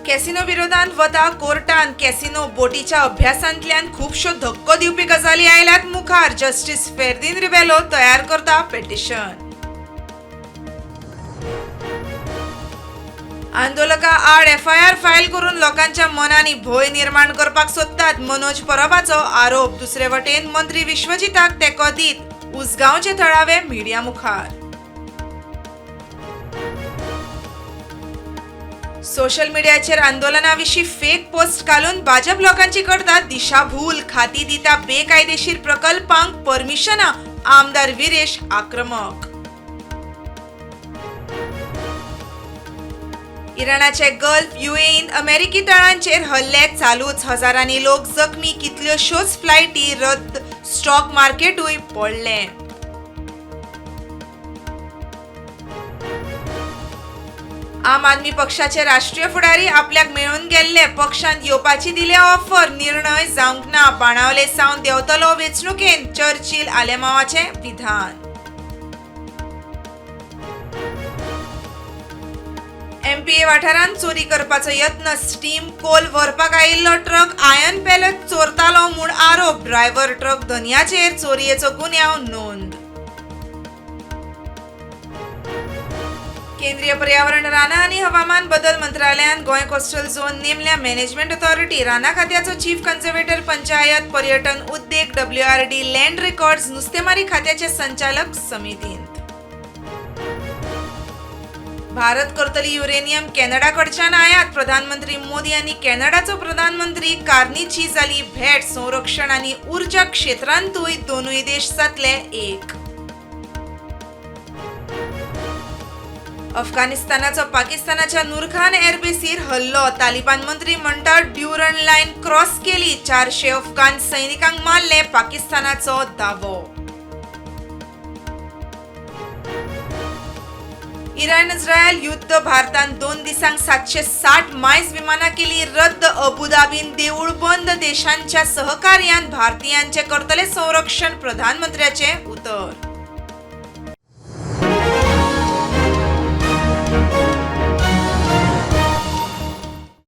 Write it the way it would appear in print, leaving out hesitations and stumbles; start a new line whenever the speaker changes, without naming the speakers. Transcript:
Casino विरोधांत वता कोर्टान. Casino बोटीच्या अभ्यासांतल्यान खुबश्यो धक्को दिवपी गजाली आयल्यात मुखार. जस्टीस फेर्दीन रिबेलो तयार करता पेटिशन. आंदोलका आड एफआयआर फायल करून लोकांच्या मनांनी भंय निर्माण करपाक सोदतात, मनोज परबाचो आरोप. दुसरे वटेन मंत्री विश्वजिताक तेंको दीत उसगांवचे थळावे मिडिया मुखार. सोशल मिडियाचेर आंदोलना विशीं फेक पोस्ट घालून भाजप लोकांची करता दिशाभूल. खाती दिता बेकायदेशीर प्रकल्पांक परमिशनां, आमदार विरेश आक्रमक. इराणाचे गल्फ युएईन अमेरिकी तळांचेर हल्ले चालूच. हजारांनी लोक जखमी, कितल्योश्योच फ्लायटी रद्द, स्टॉक मार्केटूय पडलें. आम आदमी पक्षाचे राष्ट्रीय फुडारी आपल्याक मेळून गेल्ले, पक्षांत येवपाची दिल्या ऑफर, निर्णय जावंक ना. बाणावले सावन देंवतलो वेंचणुकेंत, चर्चिल आलेमावाचें विधान. एमपीए वाठारांत चोरी करपाचो यत्न. स्टीम कोल व्हरपाक आयिल्लो ट्रक आयर्न पॅलेट चोरतालो म्हूण आरोप. ड्रायव्हर ट्रक धनयाचेर चोरयेचो गुन्यांव नोंद. केंद्रीय पर्यावरण, रानां आनी हवामान बदल मंत्रालयान गोंय कोस्टल झोन नेमल्या मॅनेजमेंट ऑथॉरिटी. रानां खात्याचो चीफ कन्झर्वेटर, पंचायत, पर्यटन, उद्देग, डब्ल्यूआरडी, लँड रेकॉर्ड्स, नुस्तेमारी खात्याचे संचालक समितींत. भारत करतली युरेनियम कॅनडा कडच्यान आयात. प्रधानमंत्री मोदी आनी कॅनडाचो प्रधानमंत्री कार्नीची जाली भेट. संरक्षण आनी ऊर्जा क्षेत्रांतूय दोनूय देश जातले एक. अफगाणिस्तानाचो पाकिस्तानाच्या नूरखान एअरबेसीर हल्लो. तालिबान मंत्री म्हणटा ड्युरंड लायन क्रॉस केली, 400 अफगाण सैनिकांक मारले, पाकिस्तानाचो दावो. इराण इस्रायल युद्ध. भारतान 2 दिसांक 760 मायल्स विमानां केली रद्द. अबुधाबीन देऊळ बंद. देशांच्या सहकार्यान भारतीयांचे करतले संरक्षण, प्रधानमंत्र्याचें उतर.